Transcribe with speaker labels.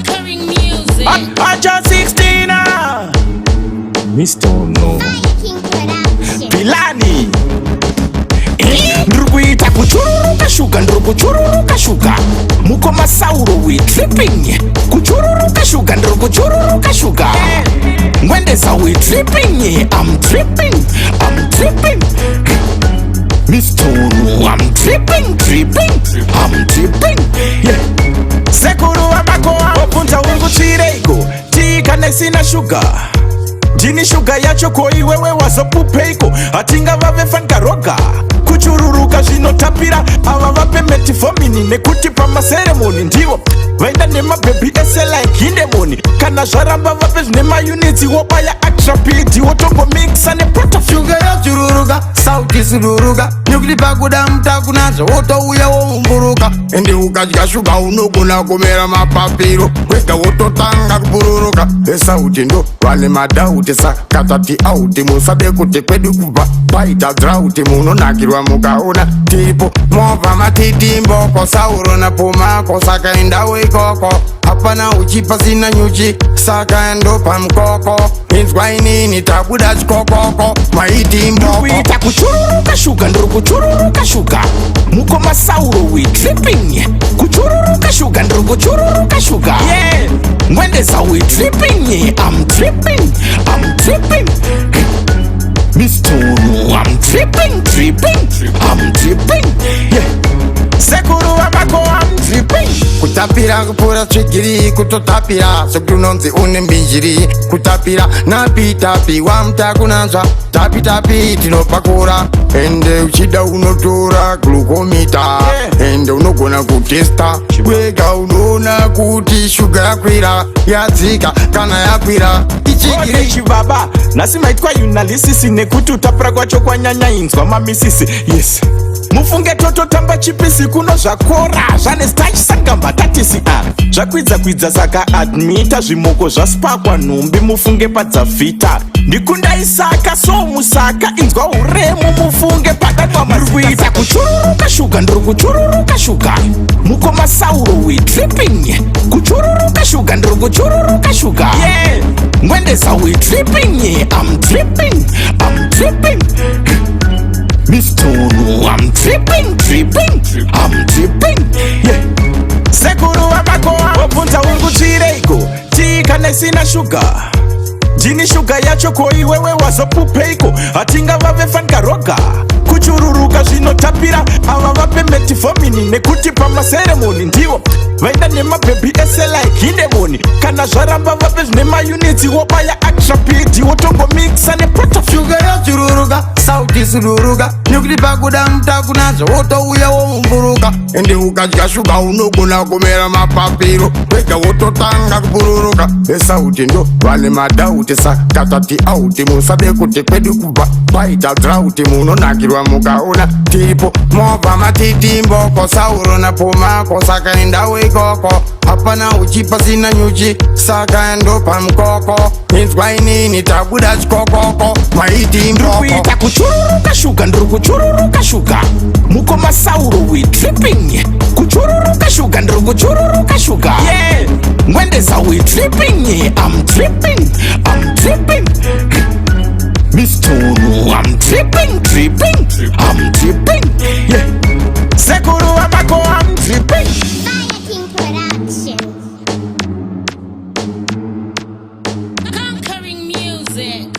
Speaker 1: Conquering music.
Speaker 2: Acha 16 ah.
Speaker 3: Mr. No.
Speaker 4: King Production.
Speaker 2: Pilani. Eh, ndiri kuita kuchururuka shuga, ndiri kuchururuka shuga. Mukoma Sauro, we tripping. Kuchururuka shuga, ndiri kuchururuka shuga. Ngwendesa, we tripping. I'm tripping, I'm tripping. Mr. No, I'm tripping, tripping, I'm tripping, yeah. Sekuru vamakoa vobvunza ungutsvireiko tii kana isina shuga? Ndini shuga yacho, ko iwewe wazopupeiko? Hatingavave fangaroga kuchururuka zvinotapira. Ava vape metformin nekuti pamaceremony ndivo vaenda nemabhebhi ese like hindemoni. Kana zvaramba, vape zvine maunits, wobaya Actrapid, wotongomixa neprotofil.
Speaker 5: Shuga yachururuka, sauti suduruka, nekuti pakuda mutakunazvo wotouya woumburuka. Ende ukadya shuga unogona kumera mapapiro, wega wototanga kubururuka. Esauti ndo vane madoubts, saka tati out. Musade kuti kwedu kubva paita drought. Munonakirwa mukaona tiripo, movha matiti mboko. Sauro napomako, saka endawo ikoko. Hapana uchi pasina nyuchi, saka ndopa mukoko. Inzwa inini, tabuda chikokoko, maiti mboko.
Speaker 2: Kuita kuchururuka shuga, ndiri kuchururuka shuga. Mukoma Sauro, we tripping. Kuchururuka shuga, ndiri kuchururuka shuga. Yeah. Ngwendesa, we tripping. I'm tripping, I'm tripping. Mr. No, I'm tripping, tripping, I'm tripping, yeah. Sekuru vamako, I'm tripping.
Speaker 5: Kutapira kupfuura tsvigiri, kutotapira sekuti unonzi une mbinjiri. Kutapira napitapi wamutakunanzva tapi tapi tinopakura. Ende uchida unotora glucometer, ende unogona kutesta wega, unoona kuti shuga yakwira, yadzika kana yakwira ichigiri.
Speaker 2: Chibaba, nhasi maitwa analysis nekuti utapura kwacho kwanyanya. Inzwa mamisisi, yes, mufunge tototamba chipisi kuno zvakora zvane starch sangambatatisi a zvakwidza kwidza, saka admita zvimoko zvaspakwa nhumbi. Mufunge padzavhita ndikundai, saka so musaka inzwa uremu. Mufunge padanwa kuita kuchururuka shuga, ndiri kuchururuka shuga. Mukoma Sauro, we tripping. Kuchururuka shuga, ndiri kuchururuka shuga. Yeah. Ngwendesa, we tripping. I'm tripping, I'm tripping. Mr. No, I'm tripping, tripping, I'm tripping, yeah. Sekuru vamakoa vobvunza ungutsvireiko tii kana isina shuga? Ndini shuga yacho, ko iwewe wazopupeiko? Hatingavave fangaroga kuchururuka zvinotapira. Ava vape metformin nekuti pamaceremony ndivo vaenda nemabhebhi ese like hindemoni. Kana zvaramba, vape zvine maunits, wobaya Actrapid, wotongomixa neprotofil.
Speaker 5: Shuga yachururuka, sauti suduruka, nekuti pakuda mutakunazvo wotouya woumburuka. Ende ukadya shuga unogona kumera mapapiro, wega wototanga kubururuka. Esauti ndo vane madoubts, saka tati out. Musade kuti kwedu kubva paita drought. Munonakirwa mukaona tiripo, movha matiti mboko. Sauro napomako, saka endawo ikoko. Hapana uchi pasina nyuchi, saka ndopa mukoko. Inzwa inini, tabuda chikokoko, maiti mboko.
Speaker 2: Kuita kuchururuka shuga, ndiri kuchururuka shuga. Mukoma Sauro, we tripping. Kuchururuka shuga, ndiri kuchururuka shuga. Yeah. Ngwendesa, we tripping. I'm tripping, I'm tripping. Mr. No, I'm tripping, tripping, I'm tripping, yeah. Sekuru vamako, I'm tripping.
Speaker 4: Fire King Production.
Speaker 1: Conquering music.